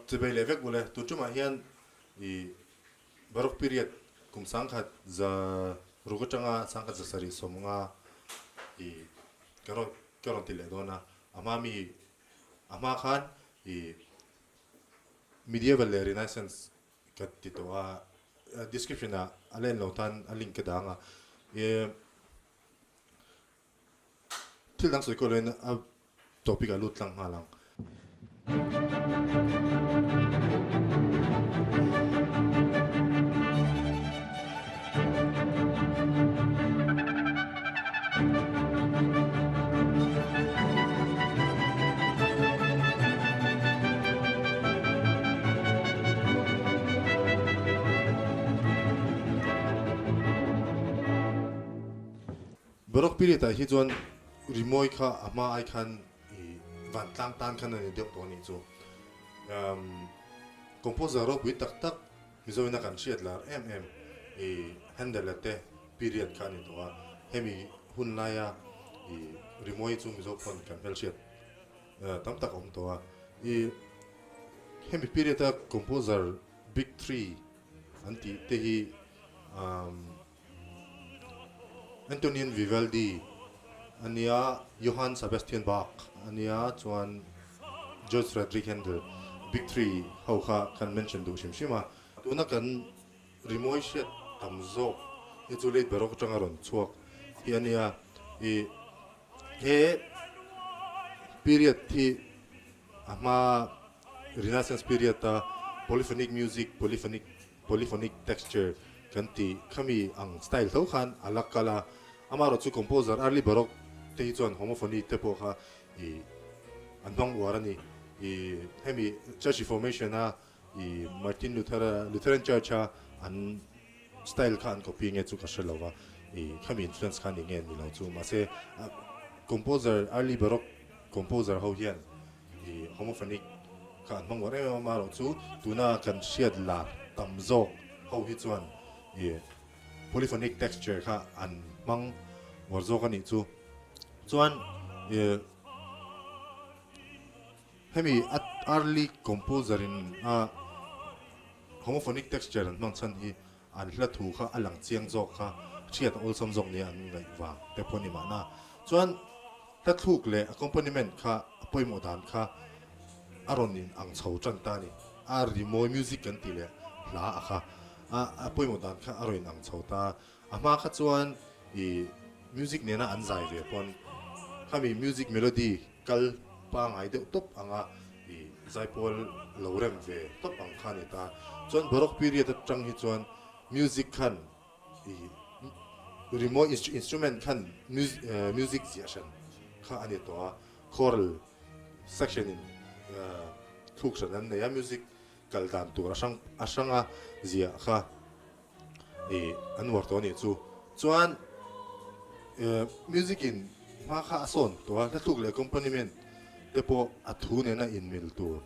Chibei leh vek ule, tun tumah hian i Baroque period kum 1600 atanga 1770 i ka rawn ka rawn ti leh dawn a, a hma mi a hma khan i Medieval leh Renaissance ka ti tawh a, description ah a la en lo tan a link ka dang a, i Thil dang sawi kual in a topic ah lut tlang nghal ang. Baroque period ah hi chuan rimawi kha a hma ai khan i vantlang tan khan a ni deuh tawh a nih chu. Composer ropui tak tak Mizoina kan hriat lar em em i Handel a te period kha a ni tawh a, hemi hun laia i rimawi chu Mizo pawn kan hmelhriat tam tak a awm tawh a. I hemi period a composer big three an tih te hi Antonin Vivaldi a nia, Johann Sebastian Bach a nia, chuan George Frederick Handel, Big Three ho kha kan mention duh hrim hrim a. Tuna kan rimawi hriat tam zawk hi chu late Baroque atanga rawn chhuak hi a nia. I he period hi a hma Renaissance period a polyphonic music, polyphonic Polyphonic texture kan tih khami ang style tho khan a la kal a, amaherawh chu composer early baroque te hi chuan homophony te pawh kha ih an hmang uar a ni. Ih hemi Church Reformation a ih Martin Luther a Lutheran Church a an style kha an copy nge chu ka hre lo va, ih khami influence kha ni nge ni lo chu mahse composer early baroque composer ho hian I homophonic kha an hmang uar em em a, amaherawh chu tuna kan hriat lar tam zawk ho hi chuan i polyphonic texture kha an hmang uar zawk a nih chu. Chuan i hemi a early composer in a homophonic texture an hmang chhan hi an hla thu kha a lang chiang zawk kha hriat a awlsam zawk nia an ngaih vang te pawh a ni mahna. Chuan hla thluk leh accompaniment kha a pawimawh dan kha a rawn in ang chho tan ta a ni. A rimawi music kan tih leh hla a kha a pawimawh dan kha a rawn in ang chho ta. A hma kha chuan i music nena an zai ve pawn khami music melody kal pangai deuh tawp anga i zaipawl lo rem ve tawp ang kha a ni ta. Chuan Baroque period atang hi chuan music khan i rimawi instrument khan music ziah hran kha a ni tawh a, choral section in thluk hran an nei a, music kal dan tur a hrang a hranga ziah kha. I an uar tawh a nih chu. Chuan music in hma kha a sawn tawh a, hlathluk leh accompaniment te pawh a thu nena inmil tur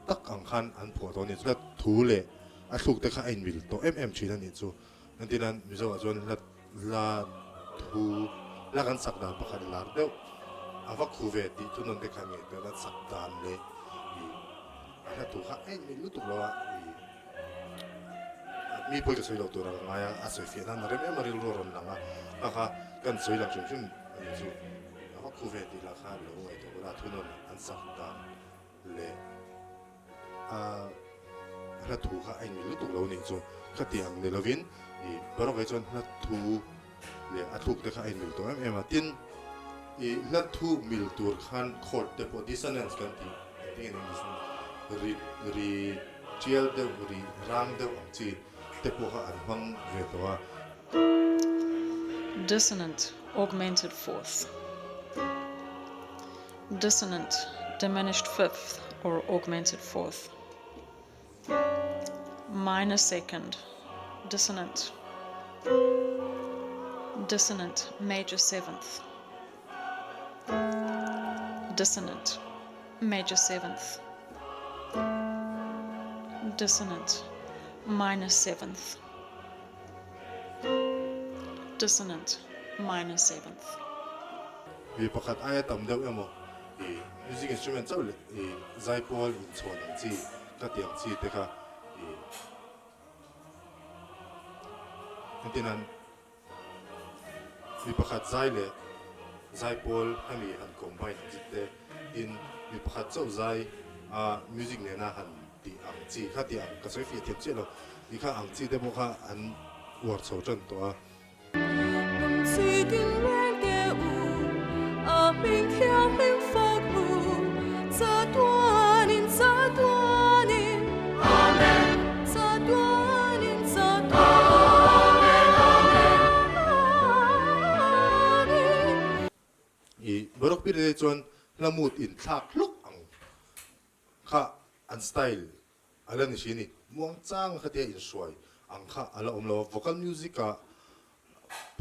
tak ang khan an phuah tawh a nih chu. Hla thu leh a thluk te kha a inmil tawh em em thin a nih chu. Entirnan Mizoah chuan hla hla thu hla kan sak dan pakhat lar deuh a va khu ve tih thu nawn te kha nge tuna sak dan leh i a hla thu kha a inmil lutuk lo a i. Mi pawi ka sawi lo tur a ka ngai a, a sawi fiah nan a rem em a rilru a rawn lang a, kha kha kan sawi lang hrim hrim a nih chu a va khu ve tih lah kha lo ngaihtuah bawlh a, thunawn an sak dan leh a hla thu kha a inmil lutuk lo nih chu khati ang ni lovin ih barawk ah chuan hla thu leh a thluk te kha a inmil tawh em em a, tin ih hla thu mil tur khan chord te pawh dissonance kan tih engtin nge English in ri ri tial deuh ri rang deuh ang chi te pawh kha an hmang ve tawh a. Dissonant augmented fourth Dissonant diminished fifth or augmented fourth Minor second Dissonant Dissonant major seventh Dissonant major seventh Dissonant minor seventh Dissonant minor seventh. Mi pakhat aia tam deuh emaw i. Music instrument chauh leh i zaipawl inchhawn ang chi ka ti ang chi te kha i engtin mi pakhat zai leh zaipawl hemi han combine ang chi te tin mi pakhat chauh zai a music nena han tih ang chi kha tih ang ka sawi fiah thiam chiah lo tih kha ang chi te pawh kha an uar chho tan tawh a. I Baroque period ah chuan hla mood inthlak hlawk ang kha an style a la ni hri a ni. Muangchang kha tia inhruai ang kha a la awm lo a, vocal music ah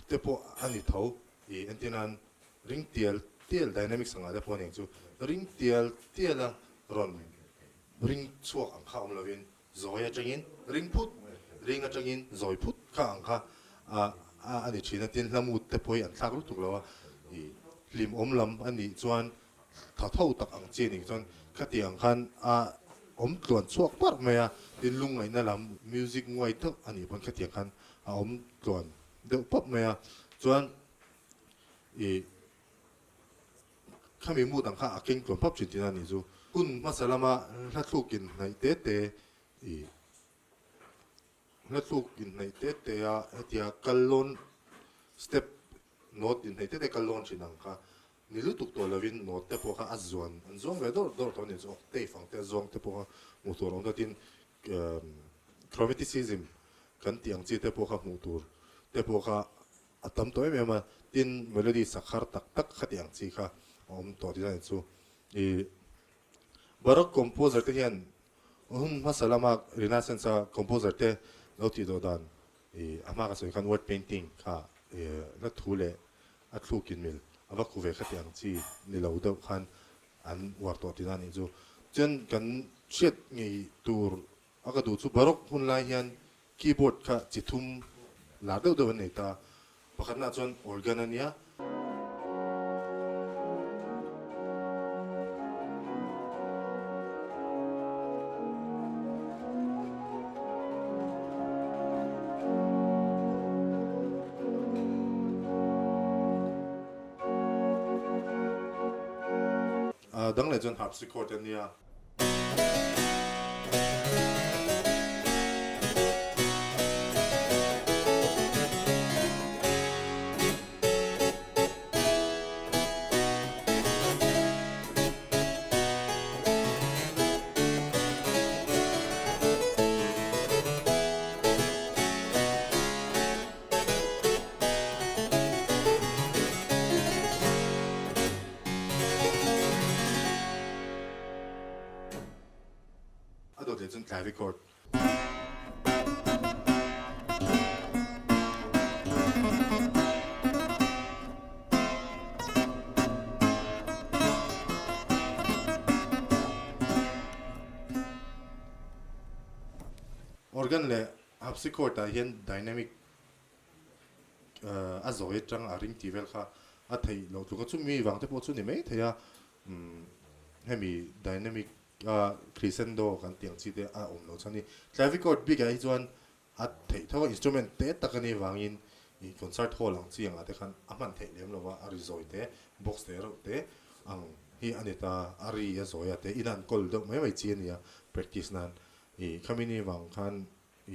te pawh a ni tho. I entir nan ring tial tial dynamics ang ah te pawh a ni ang chu. Ring tial tial a rawn ring chhuak ang kha awm lovin zawi atangin ring phut, ring atangin zawi phut kha ang kha a ni thin a. Tin hlamut te pawh hi an thlak lutuk lo a, i hlimawm lam a nih chuan Tha tho tak ang chi ning chuan khatiang khan a awm tluan chhuak parh mai a, tin lungngaihna lam music nguai deuh a nih pawn khatiang khan a awm tluan deuh pawp mai a, chuan ih khami mood ang kha a keng tluan pawp thin thin a nih chu. Hun hmasa lama hla thluk in hnaih te te ih hla thluk in hnaih te te a hetia kal lawn step note in hnaih te te kal lawn thin ang kha Ni lutuk tawh lovin note te pawh kha a zuan an zuang ve dawr dawr tawh a ni chu octave ang te a zuang te pawh kha hmuh tur a awm ta tin chromaticism kan tih ang chi te pawh kha hmuh tur te pawh kha a tam tawh em em a tin melody sak har tak tak khati ang chi kha a awm tawh tih a ni chu i Baroque composer te hian hun hmasa lama Renaissance a composer te lo tih dawh dan i a hma ka sawi khan word painting kha la thu leh A thlukin mil a va khu ve khati ang chi ni lo deuh khan an uar tawh tihna a nih chu. Chuan kan hriat ngei tur a ka duh chu Baroque hun lai hian keyboard kha chi thum lar deuh deuh an nei ta. Pakhatnaah chuan organ a nia. Dang leh chuan harpsichord a nia. A dawt leh chuan clavichord. Organ leh harpsichord ah hian dynamic a zawi atang a ring tih vel kha a theih loh tluk a, chumi vang te pawh chu ni mai thei a, hemi dynamic a crescendo kan tih ang chi te a awm loh chuan ni clavichord bik ah hi chuan a theih tho a instrument te tak a nih vangin ih concert hall ang chi angah te khan a hman theih lem lo a a ri zawi te box te reuh te ang hi a ni ta a ri a zawi a te in an kawl deuh mai mai chi a ni a practice nan ih khami ni vang khan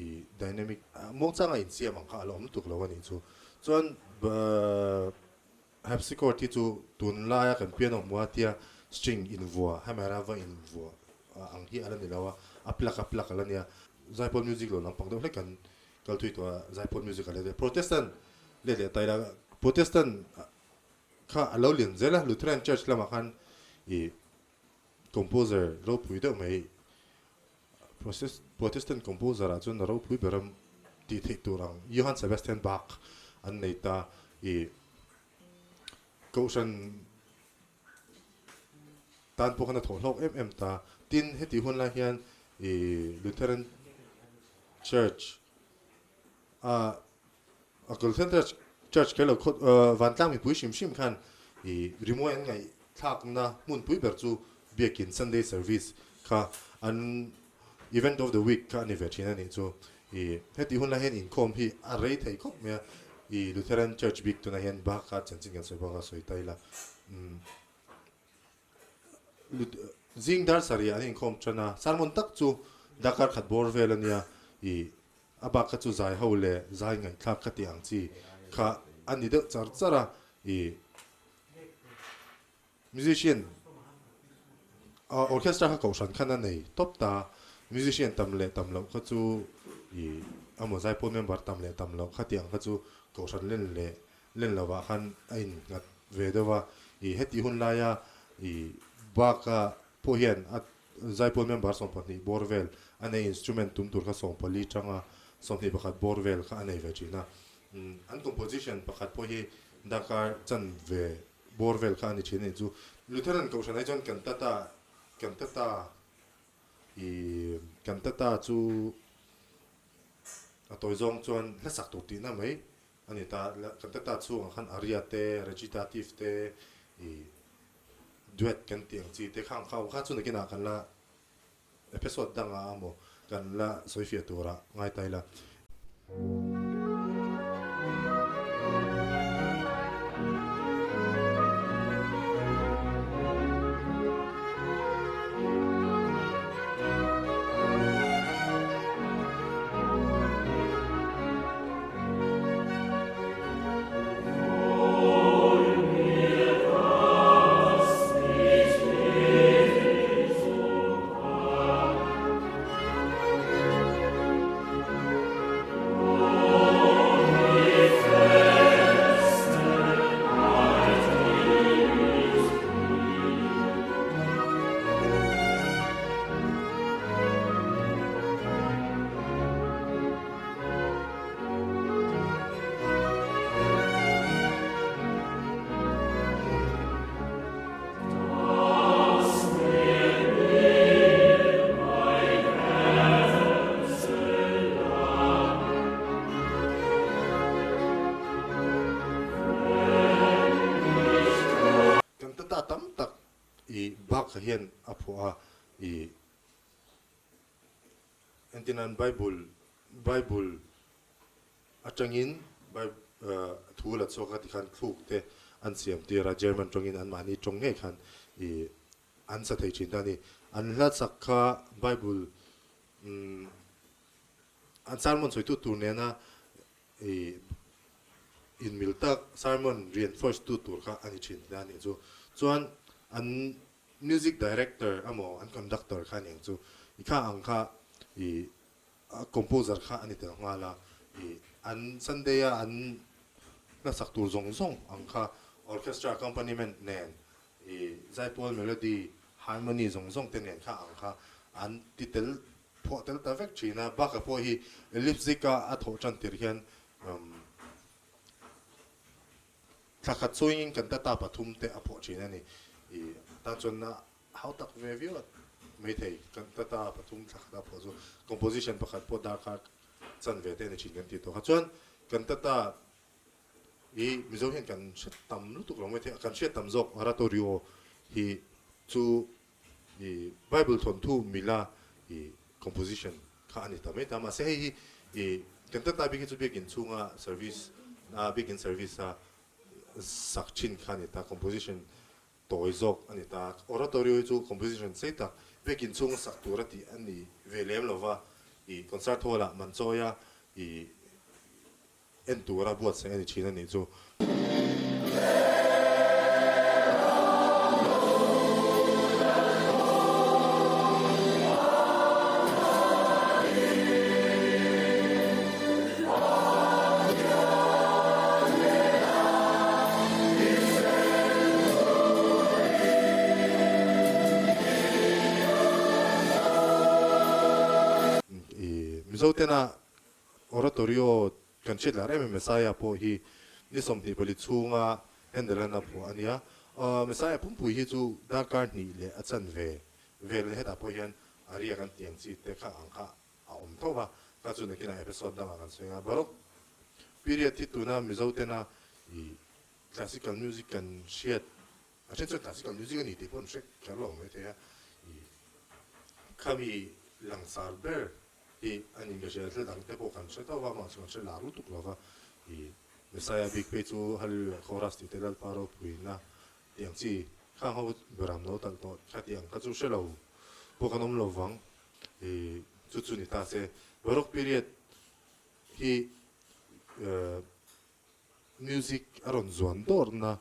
ih dynamic muangchanga insiam ang kha a la awm lutuk lo a nih chu chuan Harpsichord hi chu tunlaia kan piano hmu a tia string invua, hammer a va invua ang hi a la ni lo a, a plug a plug a la nia. Zaipawl music lo lampang deuh hlek kan kal thui tawh a, Zaipawl music a la nia. Protestant let leh ta ila, Protestant kha a lo lian zel a, Lutheran Church lamah khan ih composer ropui deuh mai Protestant composer ah chuan a ropui ber a tih theih tur ang Johann Sebastian Bach an nei ta i Kohhran tan pawh khan a thawh hlawk em em ta. Tin, hetih hun lai hian i Lutheran Church a Lutheran Church kher lo khawt vantlang mipui hrim hrim khan i rimawi an ngaih. thlakna hmunpui ber chu Biakin Sunday Service kha an Event of the Week kha a ni ve thin a nih chu. I hetih hun lai hian inkhawm hi a rei thei khawp mai a, i Lutheran Church bik tunah hian bak a chanchin kan sawi bawk a sawi ta ila. Zing dar sarih an inkhawm tan a, sermon tak chu darkar khat bawr vel a nia, i a bak kha chu zai ho leh zai ngaihthlak kha tih ang chi kha a ni deuh char char a, i musician orchestra kha kohhran khan a nei tawp ta, musician tam leh tam loh kha chu i a maw zaipawl member tam leh tam loh kha tih ang kha chu kohhran len leh len lovah khan a innghat ve deuh a, ih heti hun laia ih baka pawh hian a zaipawl member 12 bawr vel a nei instrument tum tur kha 14 tanga 21 bawr vel kha a nei ve thin a, an composition pakhat pawh hi darkar chan ve bawr vel kha a ni thin a nih chu. Lutheran Kohhran ai chuan cantata cantata ih cantata chu a tawi zawng chuan hlasak tur tihna mai A ni ta, kan ta ta chhungah khan aria te, recitative te, ih duet kan tih ang chi te kha ang kha awm kha chu nakinah kan la episode dangah emaw kan la sawi fiah turah ngai ta ila. Kan tata tam tak i bakah hian a phuah a, i Entinan Bible Bible atangin thu la chhuak a tikhan thluk te an siam tir a, German tawngin anmahni tawng ngei khan i an sa thei thin ta a ni. An hla chak kha Bible an sermon sawitu tur nena i inmil tak sermon reinforce tu tur kha a ni thin ta a nih chu. Chuan an Music director emaw an conductor kha aniang chu i kha ang kha i a composer kha a ni tel nghal a, i an Sunday a an hlasak tur zawng zawng ang kha orchestra accompaniment nen i zaipawl melody harmony zawng zawng te nen kha ang kha an ti tel phuah tel ta vek thin a, bakah pawh hi Leipzig a a thawh tan tir hian Thla khat chungin kan tata pathum te a phuah thin a ni. I tan chuan a hau tak ve viau a maithei. Kan tata pathum thla khat a phuah chu composition pakhat pawh darkar chan ve te a ni thin kan tih tawh kha. Chuan kan tata hi Mizo hian kan hre tam lutuk lo maithei a, kan hriat tam zawk oratorio hi chu i Bible thawnthu mila i composition kha a ni ta mai ta. Mahse hei hi i kan tata bik hi chu biakin chhunga service a biakin service a sak thin kha a ni ta, composition tawi zawk a ni ta. Oratorio hi chu composition sei tak biakin chhunga sak tur a tih a ni ve lem lo va, i concert hall ah man chawi a i en tura buatsaih a ni thin a nih chu. I Mizo tena Oratorio Kan hriat lar em em Messiah pawh hi ni 24 chhunga Handel-an a phuah a nia. Messiah pumpui hi chu darkar hnih leh a chanve vel a ni. Hetah pawh hian a riak an tih ang chi te kha ang kha a awm tho va, kha chu nakinah episode dangah kan sawi ang a. Baroque period hi tuna Mizo tena i classical music kan hriat. A then chuan classical music a ni tih pawh an hre kher lo mai thei a, ih khami langsar ber hi a ni ka hria, thil dang te pawh kan hre tho va, mahse kan hre lar lutuk lo va, ih Messiah bik phei chu Hallelujah Chorus tih te Lalpa ropuina tih ang chi khang ho beram lo talh tawh kha tih ang kha chu hre lo pawh kan awm lo vang, ih chu chu ni ta se Baroque period hi eh Music a rawn zuan dawrna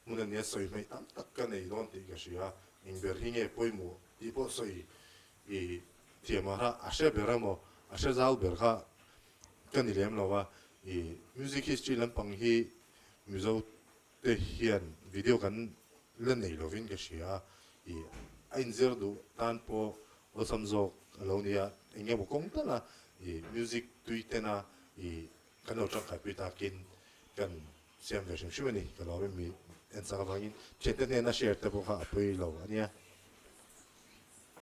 hmun a nia sawi hmaih tam tak ka nei dawn tih ka hria, eng ber hi nge pawimawh tih pawh sawi i thiam a kha a hre ber emaw a hre zau ber kha ka ni lem lo a, i music history lampang hi Mizo te hian video kan la nei lovin ka hria a, i a inzir duh tan pawh awlsam zawk a lo nia, eng emaw kawng tala i music tui tena i Kan lo tangkaipui takin kan siam ve hrim hrim a ni. Ka lawm em mi en chak avangin thiante hnena share te pawh kha a pawi lo a nia.